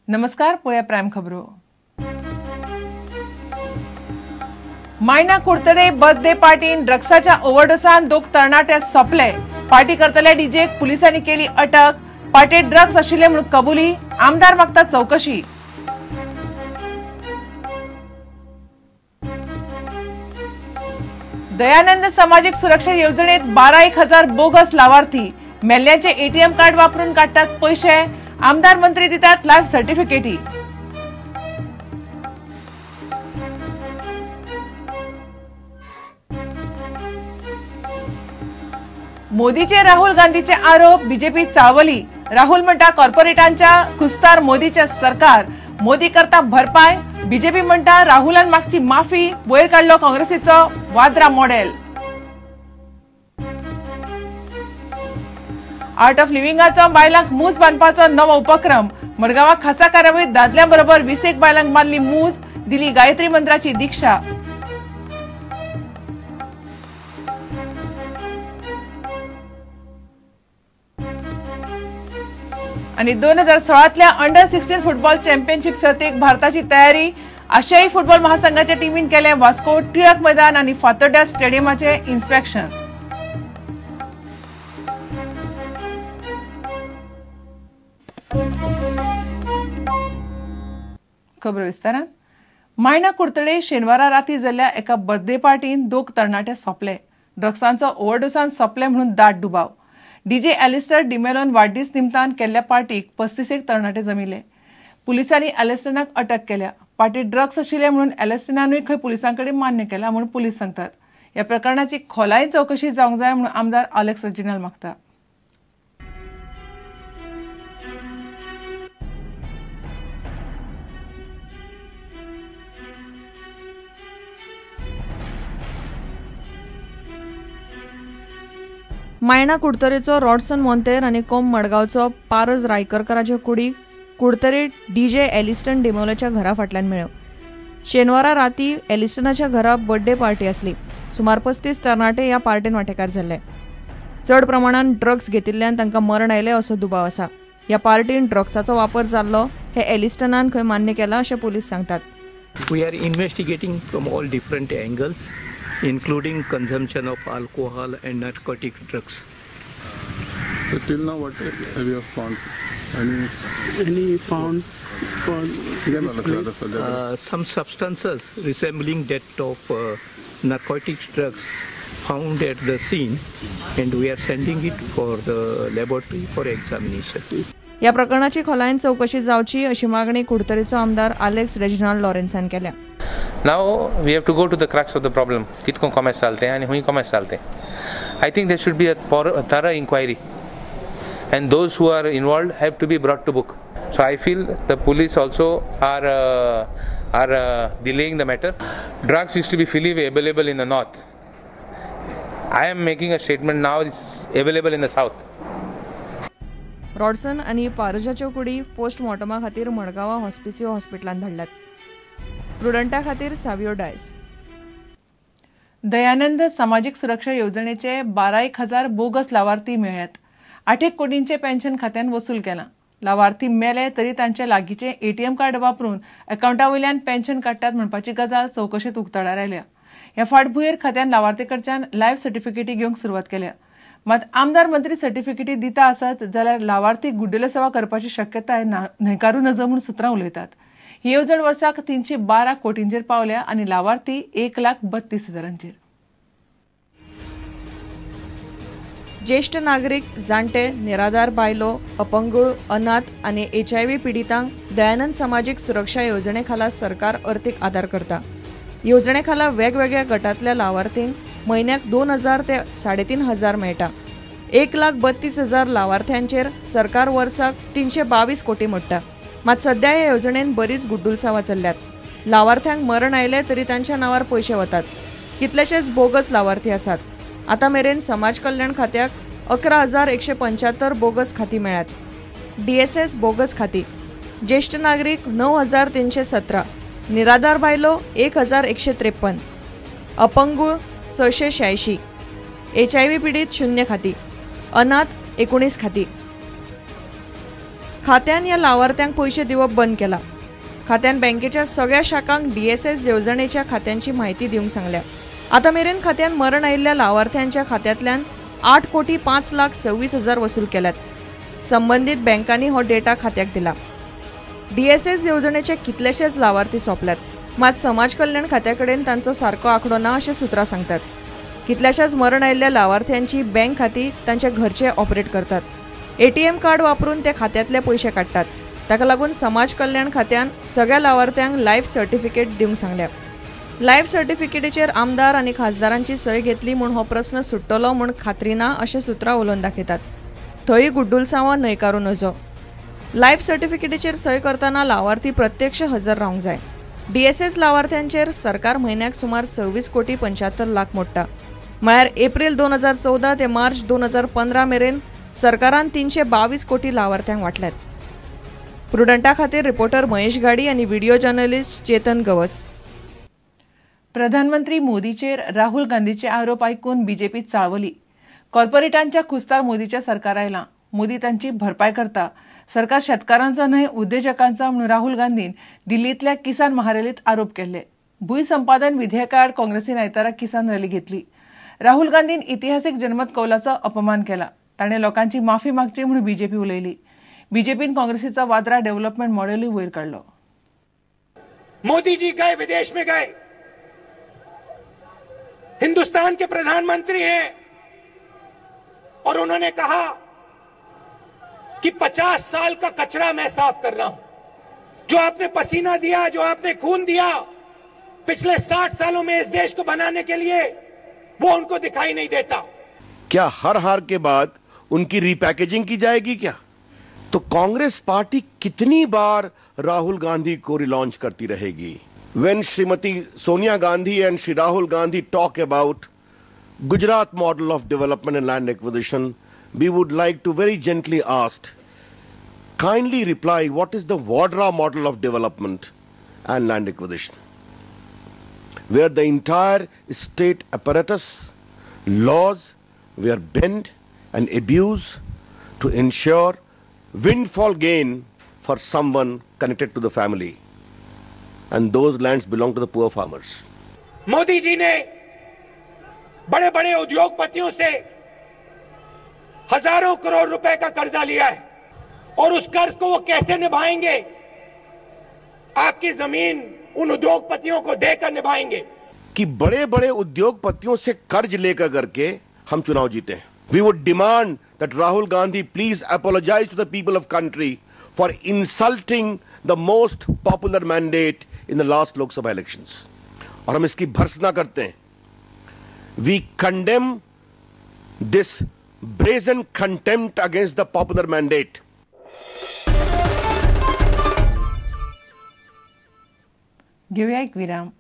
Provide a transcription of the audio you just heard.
नमस्कार, पळया प्रायम खबरो. मायना कुडतडे बर्थडे पार्टीन ड्रग्साच्या ओव्हरडोसान दोग तरणाटे सोंपले. पार्टी करतल्या डीजेक पुलिसांनी केली अटक. पार्टीत ड्रग्स आशिल्ले म्हणून कबुली. आमदार मागता चौकशी. दयानंद सामाजिक सुरक्षा येवजणेत 12,000 बोगस लावार्थी. मेल्ल्यांचे एटीएम कार्ड वापरून काडटात पैशे. आमदार मंत्री दितात लायफ सर्टिफिकेटी. मोदीचे राहुल गांधीचे आरोप, बीजेपी चावली. राहुल म्हणटा कॉर्पोरेटांच्या खुस्तार मोदीचे सरकार. मोदी करता भरपाय. बीजेपी म्हणटा राहुलान मागची माफी. वयर काडलो काँग्रेसीचो वाद्रा मॉडेल. आर्ट ऑफ लिव्हिंगाचो बायलांक मूज बांदपाचो नवो उपक्रम. मडगांवां खासा कार्यावळीत दादल्यां बरोबर 20 बायलांक बांदली मूज. दिली गायत्री मंत्राची दीक्षा. आणि 2016तल्या अंडर 16 फुटबॉल चॅम्पियनशिप सर्तीक भारताची तयारी. आशियाई फुटबॉल महासंघाच्या टीमीन केले वास्को टिळक मैदान आणि फातोड्डा स्टेडियमाचे इन्स्पेक्शन. खबर विस्तारान. मायणा कुडतडे शेनवारा राती जाल्ल्या एका बर्थडे पार्टीन दोग तरणाटे सोंपले. ड्रग्सांचो ओव्हरडोसान सोंपले म्हणून दाट दुबाव. डीजे एलिस्टर डिमेलोन वाडदीस निमतान केल्ल्या पार्टीक 35 तरणाटे जमिले. पुलिसांनी एलिस्टनाक अटक केल्या. पार्टीत ड्रग्स आशिल्ले म्हणून एलिस्टनानूय खंय पुलिसां कडेन मान्य केला म्हणून पुलीस सांगतात. ह्या प्रकरणाची खोलायेन चवकशी जावंक जाय म्हणून आमदार आलेक्स रेजिनाल्ड मागता. मायणा कुडतरेचो रॉडसन मोंतेर आनी कोम मडगांवचो पारज रायकरकराचे कुडीक कुडतरे डीजे एलिस्टन डिमोलाच्या घरा फाटल्यान मेळ्ळ्यो. शेनवारा राती एलिस्टनाच्या घरा बर्थडे पार्टी आसली. सुमार 35 तरणाटे ह्या पार्टीन वांटेकार जाल्ले. चड प्रमाणान ड्रग्स घेतिल्ल्यान तांकां मरण आयलें असो दुबाव आसा. ह्या पार्टीन ड्रग्साचो वापर जाल्लो हे एलिस्टनान खंय मान्य केलां अशें पुलीस सांगतात. We are investigating from all different angles, including consumption of alcohol and narcotic drugs. So till now, what have you found? Any found for this place? Some substances resembling that of narcotic drugs found at the scene, and we are sending it for the laboratory for examination. ह्या प्रकरणाची खोलायेन चौकशी जावची अशी मागणी कुडतरेचो आमदार Alex Reginald लॉरेन्सान केल्या. Now we have to go to the crux of the problem. कितको कॉमर्स चालते आणि हुई कॉमर्स चालते. I think there should be a thorough inquiry and those who are involved have to be brought to book. So I feel the police also are delaying the matter. Drugs used to be freely available in the north. I am making a statement now, it's available in the south. Rodson आनी पारजाच्यो कुडी पोस्टमॉर्टमा खातीर मडगांवां हॉस्पिसियो हॉस्पिटलांत धाडल्यात. प्रुडंटा खातीर सावियो डायस. दयानंद सामाजिक सुरक्षा येवजणेचे 12,000 bogus लावार्थी मेळ्ळ्यात. 8 कोटींचे pension खात्यान वसूल केलां. लावार्थी मेले तरी तांचे लागींचे एटीएम कार्ड वापरून अकावंटा वयल्यान पेन्शन काडटात म्हणपाची गजाल चवकशेंत उक्ताडार आयल्या. ह्या फाटभुंयेर खात्यान लावार्थी कडच्यान लायफ सर्टिफिकेटी घेवंक सुरवात केल्या. मात आमदार मंत्री सर्टिफिकेटी दिता आसत जाल्यार लावार्थी गुड्डेलसवा करपाची शक्यताय न्हयकारू नजो म्हूण सुत्रां उलयतात. ही येवजण वर्साक 312 कोटींचेर पावल्या आनी लावार्थी 1,32,000. ज्येष्ठ नागरीक, जाणटे, निराधार बायलो, अपंगूळ, अनाथ आनी HIV पिडितांक दयानंद सामाजीक सुरक्षा येवजणे खाला सरकार अर्थीक आदार करता. येवजणे खाला वेगवेगळ्या गटांतल्या लावार्थींक म्हयन्याक 2,000 ते 3,500 मेळटा. 1,32,000 लावार्थ्यांचेर सरकार वर्साक 322 कोटी मोडटा. मात सध्या हे येवजणेन बरीच गुड्डुलसावां चल्ल्यात. लावार्थ्यांक मरण आयलें तरी तांच्या नांवार पयशे वतात. कितलेशेच बोगस लावार्थी आसात. आतां मेरेन समाज कल्याण खात्याक 11,175 बोगस खाती मेळ्ळ्यात. DSS bogus खाती, ज्येष्ठ नागरीक 9,317, निराधार बायलो 1,153, अपंगूळ 686, HIV पिडीत 0 खाती, अनाथ 19 खाती. खात्यान ह्या लावार्थ्यांक पयशे दिवप बंद केला. खात्यान बँकेच्या सगळ्या शाखांक डीएसएस येवजणेच्या खात्यांची म्हायती दिवंक सांगल्या. आतां मेरेन खात्यान मरण आयिल्ल्या लावार्थ्यांच्या खात्यांतल्यान 8,05,26,000 वसूल केल्यात. संबंदीत बँकांनी हो डेटा खात्याक दिला. डीएसएस येवजणेचे कितलेशेच लावार्थी सोंपल्यात, मात समाज कल्याण खात्या कडेन तांचो सारको आंकडो ना अशें सुत्रां सांगतात. कितल्याशाच मरण आयिल्ल्या लावार्थ्यांची बँक खाती तांच्या घरचे ऑपरेट करतात. एटीएम कार्ड वापरून ते खात्यांतले पयशे काडटात. ताका लागून समाज कल्याण खात्यान सगळ्या लावार्थ्यांक लायफ सर्टिफिकेट दिवंक सांगल्या. लायफ सर्टिफिकेटीचेर आमदार आनी खासदारांची सय घेतली म्हूण हो प्रस्न सुट्टलो म्हूण खात्री ना अशें सुत्रां उलोवन दाखयतात. थंय गुड्डुलसांवां न्हयकारूं नजो. लायफ सर्टिफिकेटीचेर सय करतना लावार्थी प्रत्यक्ष हजर रावंक जाय. डीएसएस लावार्थ्यांचेर सरकार म्हयन्याक सुमार 26,75,00,000 मोडटा. म्हळ्यार एप्रील 2014 ते मार्च 2015 मेरेन सरकारान 322 कोटी लावार्थ्यांक वांटल्यात. प्रुडंटा खातीर रिपोर्टर महेश गाडी आनी व्हिडिओ जर्नलिस्ट चेतन गवस. प्रधानमंत्री मोदीचेर राहुल गांधीचे आरोप आयकून बीजेपी चाळवली. कॉर्पोरेटांच्या खुस्तार मोदीच्या सरकार आयलां. मोदी तांची भरपाय करता. सरकार शेतकारांचा न्हय उद्देजकांचा म्हणून राहुल गांधीन दिल्लींतल्या किसान महारॅलीत आरोप केले. भूंय संपादन विधेयका आड काँग्रेसीन आयतारा किसान रॅली घेतली. राहुल गांधीन इतिहासीक जनमत कौलाचो अपमान केला. ताणें लोकांची माफी मागची म्हणून बीजेपी उलयली. बीजेपीन काँग्रेसीचो वाद्रा डेव्हलपमेंट मॉडेलूय वयर काडलो. मोदी जी गए, विदेश में गए, हिंदुस्तान के प्रधानमंत्री हैं और उन्होंने कहा कि 50 साल का कचरा मैं साफ कर रहा हूं. जो आपने पसीना दिया, जो आपने खून दिया पिछले 60 सालों में इस देश को बनाने के लिए, वो उनको दिखाई नहीं देता. क्या हर हार के बाद उनकी रिपैकेजिंग की जाएगी क्या? तो कांग्रेस पार्टी कितनी बार राहुल गांधी को रिलॉन्च करती रहेगी? When Shrimati Sonia Gandhi and Shri Rahul Gandhi talk about Gujarat model of development and land acquisition, we would like to very gently ask, kindly reply, what is the Vadra model of development and land acquisition, where the entire state apparatus, laws were bent and abused to ensure windfall gain for someone connected to the family, and those lands belong to the poor farmers. Modi ji ने बड़े बड़े उद्योगपतियों से हजारों करोड़ रुपए का कर्जा लिया है और उस कर्ज को वो कैसे निभाएंगे? आपकी जमीन उन उद्योगपतियों को देकर निभाएंगे. कि बड़े बड़े उद्योगपतियों से कर्ज लेकर करके हम चुनाव जीते हैं. We would demand that Rahul Gandhi please apologize to the people of country for insulting the most popular mandate in the last Lok Sabha elections. और हम इसकी भर्त्सना करते हैं. We condemn this brazen contempt against the popular mandate. घेऊया एक विराम.